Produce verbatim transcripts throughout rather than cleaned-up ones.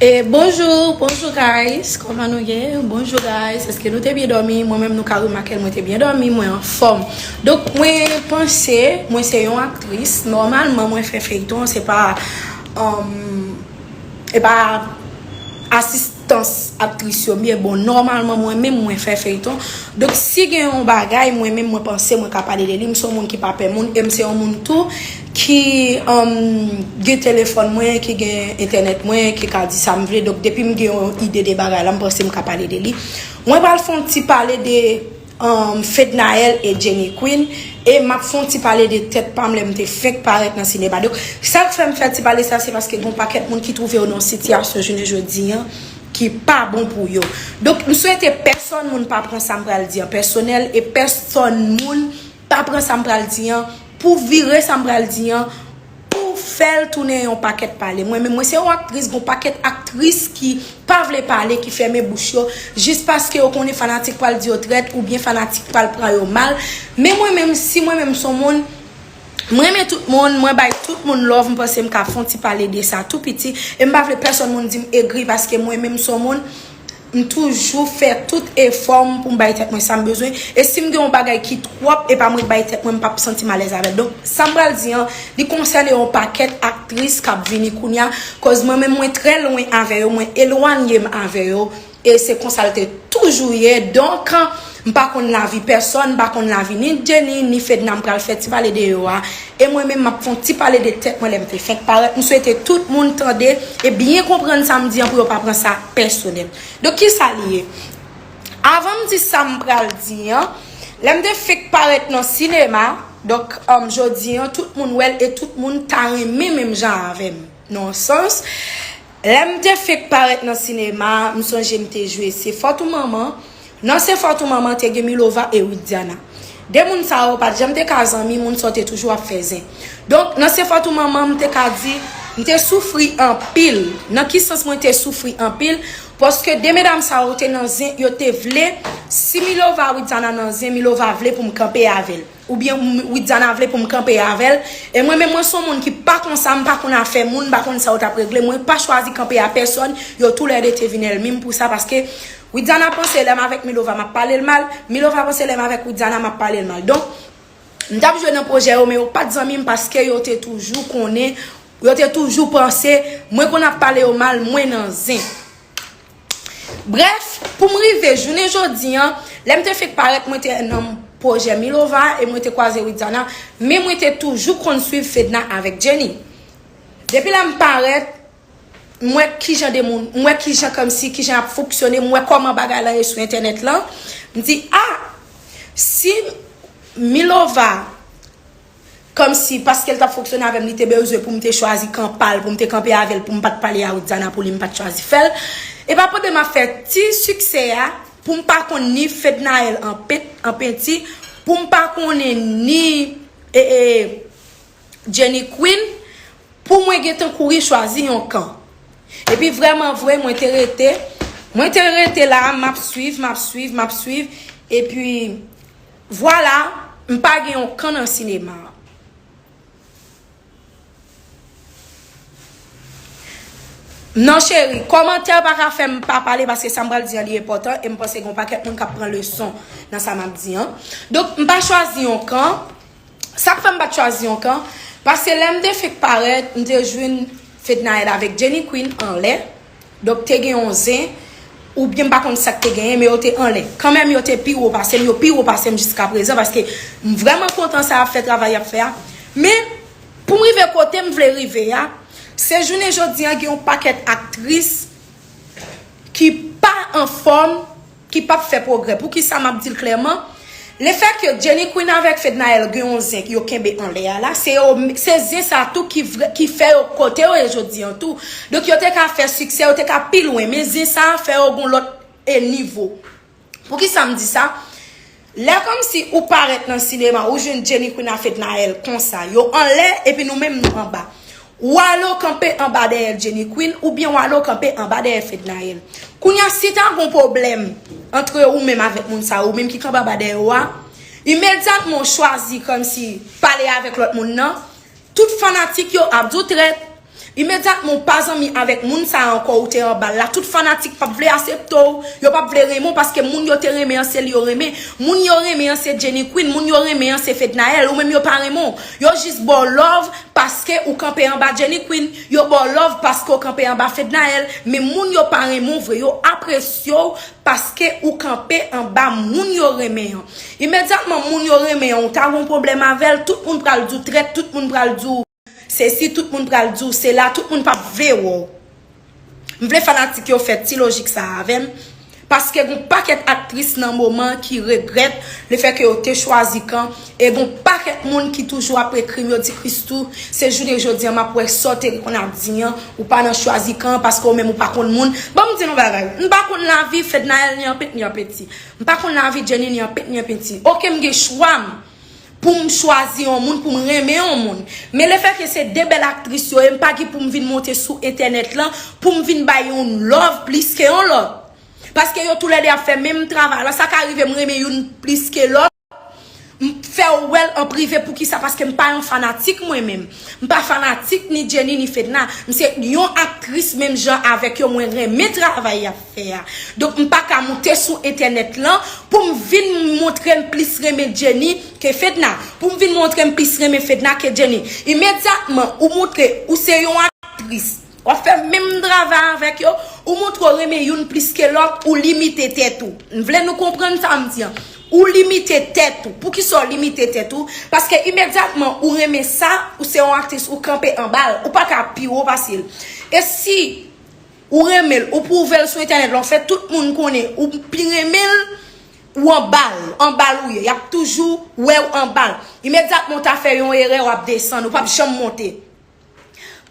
E bonjou, bonjou guys, kòman nou ye? Bonjou guys, èske nou te byen dòmi? Mwen menm nou ka remake l, mwen te byen dòmi, mwen anfòm. Donk mwen panse mwen se yon aktris, nòmalman mwen fè feyton, se pa, um, e pa asistans aktris yo m ye. Bon, nòmalman mwen menm mwen fè feyton. Donk si gen yon bagay mwen menm mwen panse mwen ka pale de li, m se yon moun ki pa pè moun e m se yon moun tou ki, um, gen telefòn mwen, ki gen entènèt mwen, ki ka di sa m vle. Donk depi m gen yon ide de bagay la, m panse m ka pale de li. Mwen pral fè yon ti pale de, um, Fednaelle e Jenny Queen, e m ap fè yon ti pale de tèt pa m lè m te fenk parèt nan sinema. Donk sa k fè m fè ti pale sa, se paske gen yon pakèt moun ki twouve yo nan yon sitiyasyon jounen jodi an ki pa bon pou yo. Donk m swete pèsonn moun pa pran sa m pral di an pèsonèl, e pèsonn moun pa pran sa m pral di an pou vire sa m pral di an pou fè l tounen yon pakèt pale. Mwen menm, mwen se yon aktris, gon pakèt aktris ki pa vle pale, ki fèmen bouch yo, jis paske yo konnen fanatik pral di yo trèt, oubyen fanatik pral pran yo mal. Men mwen menm, si mwen menm se yon moun, mwen renmen tout moun, mwen bay tout moun love, m panse m ka fè yon ti pale de sa tou piti, e m pa vle pèsonn moun di m egri, paske mwen menm se yon moun, m toujou fè tout efò m pou m bay tèt mwen sa m bezwen. E si m gen yon bagay ki twòp, e pa mwen k bay tèt mwen, m p ap santi m alèz avè l. Donk, sa m pral di an, li konsène yon pakèt aktris k ap vini kounye a, koz mwen menm mwen trè lwen avè yo, mwen elwanye m avè yo, e se konsa l te toujou ye. Donk, m pa konn lavi pèsonn, m pa konn lavi ni Jenny, ni Fedna, m pral fè ti pale de yo a. E mwen menm, m ap fè yon ti pale de tèt mwen lè m te fenk parèt. M swete tout moun tande e byen konprann sa m di an pou yo pa pran sa pèsonèl. Donk, ki sa li ye? Avan m di sa m pral di an, lè m te fenk parèt nan sinema, donk, um, jodi an, tout moun wè l e tout moun ta renmen menm jan avè m. Nan yon sans, lè m te fenk parèt nan sinema, m sonje m te jwe Se Fòt ou Manman. Nan Se Fòt ou Manman, te gen Milova e Widiana. De moun sa yo pa t janm te ka zanmi, moun sa yo te toujou ap fè zen. Donk, nan Se Fòt ou Manman, m te ka di, m te soufri anpil. Nan ki sans mwen te soufri anpil? Paske de medam sa yo te nan zen, yo te vle, si Milova Widiana nan zen, Milova vle pou m kanpe avè l. Oubyen m- Widiana vle pou m kanpe avè l. E mwen menm, mwen se yon moun ki pa konsa, m pa konn afè moun, m pa konn sa yo t ap regle. Mwen pa chwazi kanpe a pèsonn, yo toulède te vin ènmi m pou sa, paske Widiana panse lè m avèk Milova, m ap pale l mal, Milova panse lè m avèk Widiana, m ap pale l mal. Donk, m t ap jwe nan pwojè yo, men yo pa t zanmi m paske yo te toujou konnen, yo te toujou panse mwen konn ap pale yo mal, mwen nan zen. Brèf, pou m rive jounen jodi an, lè m te fenk parèt, mwen te nan pwojè Milova e mwen te kwaze Widiana, men mwen te toujou konn swiv Fedna avèk Jenny. Depi lè m parèt, m wè kijan de moun, m wè kijan kòmsi, kijan y ap fonksyone, m wè kòman bagay lan ye sou entènèt lan. M di, a, si Milova, kòmsi, paske l t ap fonksyone avè m, li te bezwen pou m te chwazi kanpe l, pou m te kanpe avè l, pou m pa t pale a Widiana, pou li m pa t chwazi fè l. E pa pandan m ap fè ti siksè a, pou m pa konn ni Fednaelle an pent-, an penti, pou m pa konnen ni, e, e, Jenny Queen, pou mwen gentan kouri chwazi yon kan. Epi vrèman vre, mwen te rete, mwen te rete la, m ap swiv, m ap swiv, m ap swiv. Epi, vwala, m pa gen yon kan nan sinema a. Non, cheri, kòmantè pa ka fè m pa pale, paske sa m pral di an li enpòtan, e m panse gen yon pakèt moun k ap pran leson nan sa m ap di an. Donk, m pa chwazi yon kan. Sa k fè m pa t chwazi yon kan, paske lè m te fenk parèt, m te jwenn Fednaelle avèk Jenny Queen anlè. Donk, te gen yon zen, oubyen m pa konn sa k te genyen, men yo te anlè. Kanmenm, yo te pi wo pase m, yo pi wo pase m jiskaprezan, paske m vrèman kontan sa y ap fè, travay y ap fè a. Men, pou m rive kote m vle rive a, se jounen jodi an, gen yon pakèt aktris ki pa anfòm, ki p ap fè pwogrè. Poukisa m ap di l klèman? Lefètke Jenny Queen avèk Fednaelle gen yon zen yo kenbe anlè a la, se yo, se zen sa tou ki vre, ki fè yo kote yo ye jodi an tou. Donk, yo te ka fè siksè, yo te ka pi lwen, men zen sa fè yo gon lòt, e, nivo. Poukisa m di sa? Lè kòmsi ou parèt nan sinema, ou jwenn Jenny Queen a Fednaelle konsa, yo anlè epi nou menm nou anba. W ale w kanpe anba dèyè Jenny Queen oubyen w ale w kanpe anba dèyè Fednaelle. Kounye a, si ta gon pwoblèm antre ou menm avèk moun sa, ou menm ki kanpe anba dèyè w a, imedyatman w chwazi kòmsi pale avèk lòt moun nan, tout fanatik yo ap di w trèt. Imedyatman w pa zanmi avèk moun sa a ankò, ou te anba l la, tout fanatik p ap vle asepte w, yo p ap vle renmen w paske moun yo te renmen an se li yo renmen. Moun yo renmen an se Jenny Queen, moun yo renmen an se Fednaelle, ou menm yo pa renmen w. Yo jis ba w love paske ou kanpe anba Jenny Queen, yo ba w love paske w kanpe anba Fednaelle, men moun yo pa renmen w vre, yo apresye w paske ou kanpe anba moun yo renmen an. Imedyatman moun yo renmen an, ou ta gon pwoblèm avè l, tout moun pral di w trèt, tout moun pral di w sesi, tout moun pral di w sela, tout moun p ap vle wè w. M vle fanatik yo fè ti lojik sa a avè m, paske gon pakèt aktris nan moman ki regrèt lefètke yo te chwazi kan, e gon pakèt moun ki toujou ap ekri m, yo di, Christoo, se jounen jodi a m ap wè sa w te konn ap di an, ou pa nan chwazi kan paske ou menm ou pa konn moun. Ban m di n yon bagay, m pa konn lavi Fednaelle ni anpent ni anpenti. M pa konn lavi Jenny ni anpent ni anpenti. Oke, m gen chwa m pou m chwazi yon moun, pou m renmen yon moun. Men lefètke se de bèl aktris yo ye, m pa gen pou m vin monte sou entènèt lan, pou m vin bay youn love plis ke yon lòt. Paske yo toulède ap fè menm travay la, sa ka rive m renmen youn plis ke lòt. M fè w wè l an prive, poukisa? Paske m pa yon fanatik mwen menm. M pa fanatik ni Jenny ni Fedna. M se yon aktris menm jan avèk yo, mwen renmen travay y ap fè a. Donk m pa ka moute sou entènèt lan pou m vin montre m plis renmen Jenny ke Fedna, pou m vin montre m plis renmen Fedna ke Jenny. Imedyatman ou montre ou se yon aktris, w ap fè menm travay avèk yo, ou montre w renmen youn plis ke lòt, ou limite tèt ou. M vle nou konprann sa m di an. Ou limite tèt ou. Poukisa w limite tèt ou? Paske imedyatman ou renmen sa, ou se yon aktris, ou kanpe anba l, ou pa ka pi wo pase l. E si ou renmen l, ou pwouve l sou entènèt la, ou fè tout moun konnen ou pi renmen l, ou anba l, anba l ou ye. Y ap toujou wè w anba l. Imedyatman w ta fè yon erè, w ap desann, ou p ap janm monte.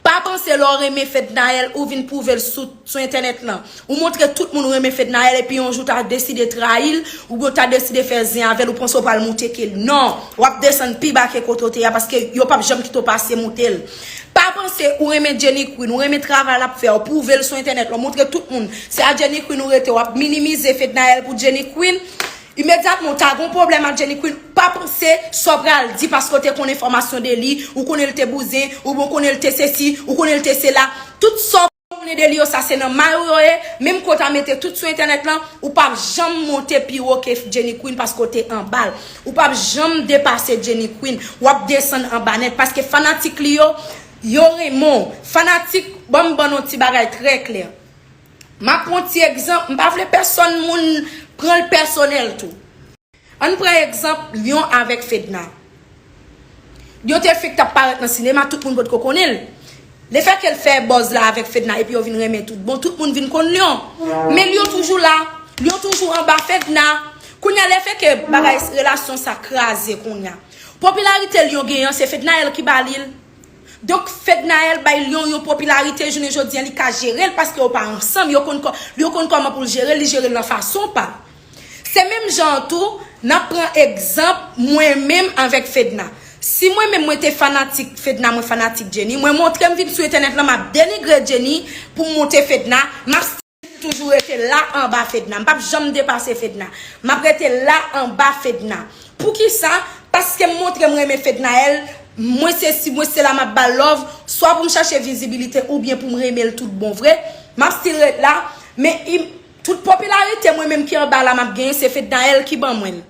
Pa panse lè w renmen Fednaelle, ou vin pwouve l sou, sou entènèt lan. Ou montre tout moun ou renmen Fednaelle, epi yon jou w ta deside trayi l, oubyen w ta deside fè zen avè l, ou panse w pral moute ke l. Non, w ap desann pi ba ke kote w te ye a, paske yo p ap janm kite w pase moute l. Pa panse ou renmen Jenny Queen, ou renmen travay l ap fè, ou pwouve l sou entènèt lan, ou montre tout moun se a Jenny Queen ou rete, w ap minimize Fednaelle pou Jenny Queen. Imedyatman, w ta gon pwoblèm ak Jenny Queen, pa panse sa w pral di paske w te konn enfòmasyon de li, ou konnen l te bouzen, oubyen w konnen l te sesi, ou konnen l te sela. Tout sa w konnen de li yo, sa se nan may ou yo ye. Menm ke w ta mete tout sou entènèt lan, ou p ap janm monte pi wo ke Jenny Queen paske w te anba l. Ou p ap janm depase Jenny Queen. W ap desann anba nèt paske fanatik li yo, yo renmen w. Fanatik, ban m ban nou yon ti bagay trè klè. M ap pran ti egzanp, m pa vle pèsonn moun pran l pèsonèl tou. Ann pran egzanp Lion avèk Fedna. Lion te fenk t ap parèt nan sinema, tout moun potko konnen l. Lefètke l fè buzz la avèk Fedna epi yo vin renmen tout bon, tout moun vin konn Lion. Men Lion toujou la, Lion toujou anba Fedna. Kounye a lefètke bagay relasyon sa kraze kounye a. Popilarite Lion genyen an se Fednaelle ki ba li l. Donk Fednaelle bay Lion yon popilarite jounen jodi a, li ka jere l paske yo pa ansanm, yo konn kò, yo konn kòman pou l jere l, li jere l nan fason pa l. Se menm jan an tou, n ap pran egzanp mwen menm avèk Fedna. Si mwen menm mwen te fanatik Fedna, mwen fanatik Jenny, mwen montre m vin sou entènèt lan, m ap denigre Jenny pou m monte Fedna, m ap still toujou rete la anba Fedna. M p ap janm depase Fedna. M ap rete la anba Fedna. Poukisa? Paske m montre m renmen Fednaelle, mwen sesi, mwen sela, m ap ba l love, swa pou m chache vizibilite oubyen pou m renmen l tout bon vre. M ap still ret la, men im, tout popilarite mwen menm ki anba la m ap genyen, se Fednaelle ki ban mwen l.